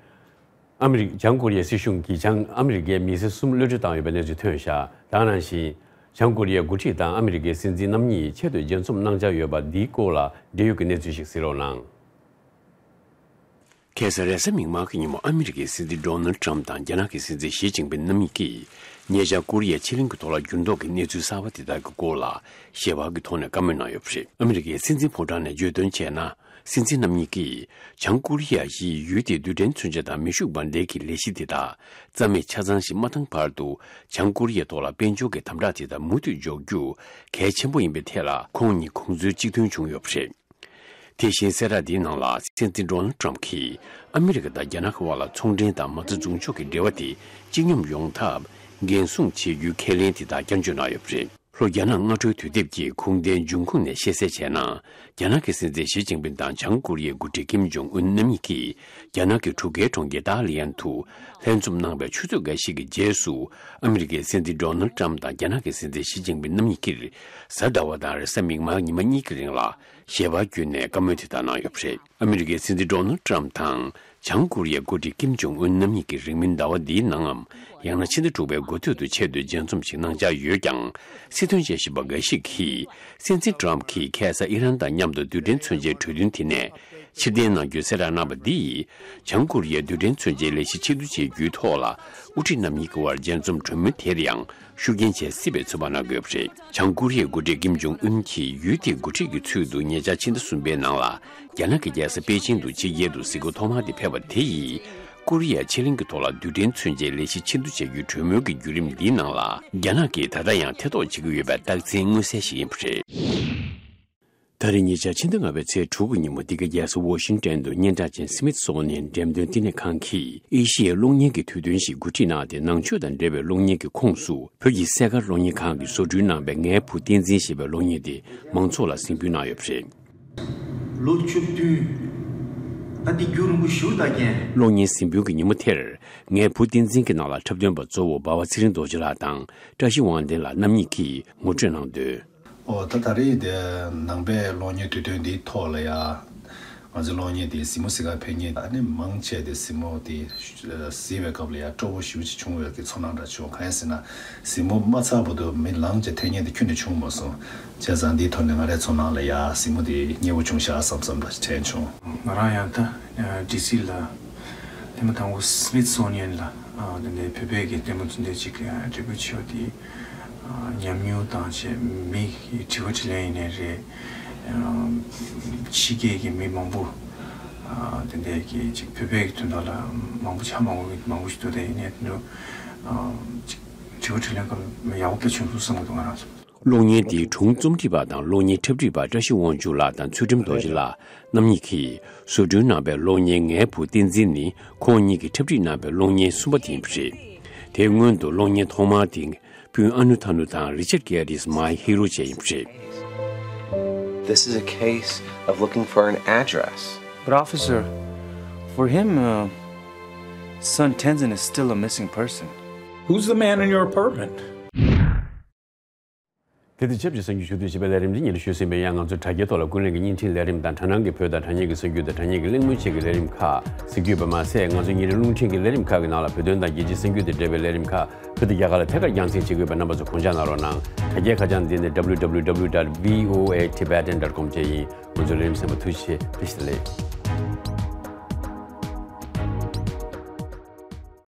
ཨ་མི་རི་ཀ་བྱང་ཀོ་རི་ཡའི་སྲིད་གཞུང་གིས་བྱང་ཨ་མི་རི་ཀའི་མི་སེར་གསུམ་གློད་གྲོལ་བཏང་ཡོད་པའི་གནས་ཚུལ་ཐོན་བཞག་ད་ག་ནང་བཞིན། བྱང་ཀོ་རི་ཡའི་འགོ་ཁྲིད་དང་ཨ་མི་རི་ཀའི་སྲིད་འཛིན་རྣམ་གཉིས་ཆེད་དུ་མཇལ་འཛོམས་གནང་འཆར་ཡོད་པ་འདིའི་སྐོར་ལ་འབྲེལ་ཡོད་ཀྱི་གནས་ཚུལ་ཞིག་གཟིགས་རོགས་གནང་། ཁ་སང་རེས་གཟའ་མིག་དམར་གྱི་ཉིན་མོ་ཨ་མི་རི་ཀའི་སྲིད་འཛིན་ཌོ་ནལ་ཊམ་དང་རྒྱ་ནག་གི་སྲིད་འཛིན་ཞི་ཅིན་ཕིན་རྣམ་གཉིས་ཀྱིས་ཉེ་ཆར་ཀོ་རི་ཡའི་ཕྱེད་གླིང་གི་ཐོག་ལ་འགྱུར་ལྡོག་གི་གནས་ཚུལ་གསར་པ་དེ་དག་གི་སྐོར་ལ་ཞལ་པར་གྱི་ཐོག་ནས་བཀའ་མོལ་གནང་ཡོད་པ་རེད། ཨ་མི་རི་ཀའི་སྲིད་འཛིན་ཕོ་བྲང་ནས་བརྗོད་དོན་བྱས་ན། སྲིད་འཛིན་རྣམ་གཉིས་ཀྱིས་བྱང་ཀོ་རི་ཡ་ཡིས་ཡུལ་དེའི་རྡུལ་ཕྲན་མཚོན་ཆ་དང་མེ་ཤུགས་འབར་མདེལ་གྱི་ལས་གཞི་དེ་དག་རྩ་མེད་ཆ་ཚང་ཞིག་མ་བཏང་བར་དུ། བྱང་ཀོ་རི་ཡའི་ཐོག་ལ་དཔལ་འབྱོར་གྱི་དམ་དྲག་དེ་དག་མུ་མཐུད་འཇོག་རྒྱུ་གལ་ཆེན་པོ་ཡིན་པའི་ཐད་ལ་ཁོང་གཉིས་དགོངས་ཚུལ་གཅིག་མཐུན་བྱུང་ཡོད་པ་རེད། དེ་བཞིན་གསལ་བསྒྲགས་འདིའི་ནང་ལ་སྲིད་འཛིན་ཌོ་ནལ་ཊམ་གྱིས་ཨ་མི་རི་ཀ་དང་རྒྱ་ནག་གི་དབར་ལ་ཚོང་འབྲེལ་དང་མ་རྩ་འཛུགས་ཕྱོགས་ཀྱི་འབྲེལ་བ་དེ་སྤྱི་སྙོམས་ཡོང་ཐབས་འགན་སྲུང་བྱེད་རྒྱུའི་ཁས་ལེན་དེ་དག་བསྐྱར་བརྗོད་གནང་ཡོད་པ་རེད། ལྷོ་རྒྱ་ནག་སྔ་དྲོའི་དུས་དེབ་ཀྱི་ཁུངས་ལྡན་འབྱུང་ཁུངས་ནས་ཤེས་གསལ་བྱས་ན། རྒྱ་ནག་གི་སྲིད་འཛིན་ཞི་ཅིན་ཕིན་དང་བྱང་ཀོ་རི་ཡའི་འགོ་ཁྲིད་ཀིམ་ཇོང་ཨུན་རྣམ་གཉིས་ཀྱིས་རྒྱ་ནག་གི་འབྲུག་རྒྱལ་གྲོང་ཁྱེར་ཏཱ་ལི་ཡན་དུ་ལྷན་འཛོམས་གནང་བའི་ཆུ་ཚོད་འགའ་ཞིག་གི་རྗེས་སུ། ཨ་མི་རི་ཀའི་སྲིད་འཛིན་ཌོ་ནལ་ཊམ་དང་རྒྱ་ནག་གི་སྲིད་འཛིན་ཞི་ཅིན་ཕིན་རྣམ་གཉིས་ཀྱིས་གཟའ་ཟླ་བ་དང་རེས་གཟའ་མིག་དམར་ཉི་མ་གཉིས་ཀྱི་རིང་ལ་ཞལ་པར་བརྒྱུད་ནས་བཀའ་མོལ་དེ་དག་གནང་ཡོད་པ་རེད། ཨ་མི་རི་ཀའི་སྲིད་འཛིན་ཌོ་ནལ་ཊམ་དང་། བྱང་ཀོ་རི་ཡའི་འགོ་ཁྲིད་ཀིམ་ཇོང་ཨུན་རྣམ་གཉིས་ཀྱིས་རིང་མིན་ཟླ་བ་འདིའི་ནང་ངམ། ཡང་ན་ཕྱི་ཟླ་དྲུག་པའི་འགོ་སྟོད་དུ་ཆེད་དུ་མཇལ་འཛོམས་ཤིག་གནང་འཆར་ཡོད་ཀྱང་། སྲིད་དོན་དཔྱད་ཞིབ་པ་འགའ་ཞིག་གིས། སྲིད་འཛིན་ཊམ་གྱིས་ཁ་སང་ཨི་རན་དང་མཉམ་དུ་རྡུལ་ཕྲན་མཚོན་ཆའི་གྲོས་མཐུན་དེ་ནས་ཕྱིར་འཐེན་གནང་རྒྱུའི་གསལ་བསྒྲགས་གནང་བ་འདིས། བྱང་ཀོ་རི་ཡའི་རྡུལ་ཕྲན་མཚོན་ཆའི་ལས་གཞི་ཕྱིར་བསྡུ་བྱེད་རྒྱུའི་ཐོག་ལ། དབུ་ཁྲིད་རྣམ་གཉིས་ཀྱི་དབར་མཇལ་འཛོམས་གྲོས་མོལ་དེར་ཡང་། ཤུགས་རྐྱེན་བྱེད་སྲིད་པའི་ཚོད་དཔག་གནང་དགོས་པ་རེད། བྱང་ཀོ་རི་ཡའི་འགོ་ཁྲིད་ཀིམ་ཇོང་ཨུན་གྱིས་ཡུལ་དེའི་འགོ་ཁྲིད་ཀྱི་ཚུལ་དུ་ཉེ་ཆར་ཕྱི་ཟླ་གསུམ་པའི་ནང་ལ། རྒྱ་ནག་གི་རྒྱལ་ས་པེ་ཅིང་དུ་ཕྱི་རྒྱལ་དུ་གཟིགས་སྐོར་ཐོག་མར་དེ་ཕེབས་པ་དེ་ཡིས། ཀོ་རི་ཡ་ཕྱེད་གླིང་གི་ཐོག་ལ་རྡུལ་ཕྲན་མཚོན་ཆའི་ལས་གཞི་ཕྱིར་བསྡུ་བྱ་རྒྱུའི་གྲོས་མོལ་གྱི་བརྒྱུད་རིམ་འདིའི་ནང་ལ། རྒྱ་ནག་གིས་ད་ལྟ་ཡང་ཐེ་གཏོགས་བྱེད་ཀྱི་ཡོད་པའི་རྟགས་མཚན་མངོན་གསལ་ཞིག་ཡིན་པ་རེད། ད་རེས་ཉེ་ཆར་ཕྱི་ཟླ་ལྔ་པའི་ཚེས་དྲུག་གི་ཉིན་མོ་འདི་ག་རྒྱལ་ས་ཝོ་ཤིང་ཏན་དུ་སྙན་གྲགས་ཅན་སི་མིད་སོ་ནི་ཡན་འགྲེམས་སྟོན་བསྟི་གནས་ཁང་གིས་ཨེ་ཤི་ཡའི་གློག་བརྙན་གྱི་དུས་སྟོན་ཞིག་གོ་སྒྲིག་གནང་སྟེ། ནང་ཆོས་དང་འབྲེལ་བའི་གློག་བརྙན་གྱི་ཁོངས་སུ། བོད་ཀྱི་སེ་དཀར་གློག་བརྙན་ཁང་གིས་བཟོ་སྐྲུན་གནང་པའི་ངའི་བུ་བསྟན་འཛིན་ཞེས་པའི་གློག་བརྙན་དེ་མང་ཚོགས་ལ་གཟིགས་འབུལ་གནང་ཡོད་པ་རེད། ལོ་བཅུ་བདུན། ད་འདི་རྒྱུན་རིང་པོ་ཞིག་ད་རྒན། གློག་བརྙན་གཟིགས་འབུལ་གྱི་ཉིན་མོ་དེར། ངའི་བུ་བསྟན་འཛིན་གྱི་ནང་ལ་འཁྲབ་སྟོན་པ་གཙོ་བོ་འབའ་བ་ཚེ་རིང་རྡོ་རྗེ་ལགས་དང་། བཀྲ་ཤིས་དབང་ལྡན་ལགས་རྣམ་གཉིས་ཀྱིས་ངོ་སྤྲོད་གནང་དོན། ཨོ་ད་ད་རེས་དེ་ནང་པའི་གློག་བརྙན་དུས་སྟོན་འདིའི་ཐོག་ལ་ཡ། ང་ཚོའི་གློག་བརྙན་དེ་གཟིགས་མོ་གཟིགས་གར་ཕེབས་མཁན་ཨ་ནི་མང་ཆེ་དེ་གཟིགས་མོ་དེ་གཟིགས་པའི་སྐབས་ལ་ཡ་སྤྲོ་པོ་ཞེ་པོ་ཅིག་བྱུང་བའི་གི་ཚོར་སྣང་འདྲ་བྱུང་། གང་ཡིན་ཟེར་ན་གཟིགས་མོ་མ་ཚར་བར་དུ་མི་ལངས་བྱས་ཐད་མཁན་དེ་ཁྱོན་ནས་བྱུང་མ་སོང་། བྱས་ཙང་འདིའི་ཐོག་ནས་ང་རའི་ཚོར་སྣང་ལ་ཡ་གཟིགས་མོ་དེ་མཉེས་པོ་བྱུང་ཤག་བསམ་བསམ་འདྲ་དྲན་བྱུང་། ང་རང་ཡང་ད་ཌི་སི་ལ་ཐེངས་མ་དང་པོ་སི་མིད་སོ་ནི་ཡན་ལ་དེ་འདྲའི་བོད་པའི་གི་ལྟད་མོ་ཚོ་འདྲ་ཅིག་འབྲེལ་བ་བྱས་པ་དེ། ཉམས་མྱོང་དང་བཅས་མི་དྲི་བ་དྲིས་ལན་ཡིན་ནའི་རེད། ཕྱི་རྒྱལ་གྱི་མི་མང་པོ་དེ་འདྲའི་གི་ཅིག་བོད་པའི་གི་དོན་དག་ལ་མང་པོ་ཆ་མང་པོ་མང་པོ་ཞིག་འདུག་དེ་ཡིན་ནའི་དེ་འདྲ་ཅིག་དྲི་བ་དྲིས་ལན་སྐབས་ཡག་པོ་དཔེ་བྱུང་སོང་བསམ་གྱི་འདུག་ང་རང་ཚོ། གློག་བརྙན་དེའི་སྒྲུང་རྩོམ་སྒྲིག་པ་དང་གློག་བརྙན་འཁྲབ་ཁྲིད་པ་བཀྲ་ཤིས་དབང་ཕྱུག་ལགས་དང་ཚུལ་ཁྲིམས་རྡོ་རྗེ་ལགས་རྣམ་གཉིས་ཀྱིས་བཟོ་སྐྲུན་གནང་པའི་གློག་བརྙན་ངའི་བུ་བསྟན་འཛིན་ནི་ཁོང་གཉིས་ཀྱིས་འཁྲབ་ཁྲིད་གནང་པའི་གློག་བརྙན་གསུམ་པ་དེ་ཡིན་པ་རེད། དེའི་སྔོན་དུ་གློག་བརྙན་ཐོག་མ་དེ། སྤུན་ཨ་ནུ་ཐ་ནུ་དང་Richard Gere is my hero བཅས་ཡིན་པ་རེད། This is a case of looking for an address. But officer, for him, uh, son Tenzin is still a missing person. Who's the man in your apartment? དེ་དང་ཆབས་ཅིག་གསར་འགྱུར་ཞུ་གཏུག་ཞེས་པའི་ལས་རིམ་འདི་ཉིད་ལ་ཞུས་ཟིན་པའི་ཡང་ང་ཚོའི་དྲ་རྒྱའི་ཐོག་ལ་ཀུན་གླེང་གི་བརྙན་འཕྲིན་ལས་རིམ་དང་དྲ་སྣང་གི་བོད་དང་དྲ་བརྙན་གྱི་གསར་འགྱུར་དང་དྲ་བརྙན་གྱི་གླེང་མོལ་བཅས་ཀྱི་ལས་རིམ་ཁག་གཟིགས་རྒྱུ་ཡོད་པ་མ་ཟད། ང་ཚོའི་ཉིན་རེའི་རླུང་འཕྲིན་གྱི་ལས་རིམ་ཁག་གི་ནང་ལ་བོད་དོན་དང་རྒྱལ་སྤྱིའི་གསར་འགྱུར་དང་འབྲེལ་བའི་ལས་རིམ་ཁག་བོད་དང་རྒྱ་གར་ལ་ཐད་ཀར་རྒྱང་སྲིང་བྱེད་ཀྱི་ཡོད་པའི་རྣམ་པ་ཚོ་དགོངས་འཇགས་གནང་རོགས་གནང་། དྲ་རྒྱའི་ཁ་བྱང་འདི་ནི་www dot voatibetan dot com བཅས་ཡིན། ང་ཚོའི་ལས་རིམ་གསན་པར་ཐུགས་རྗེ་ཆེ། བཀྲ་ཤིས་བདེ་ལེགས།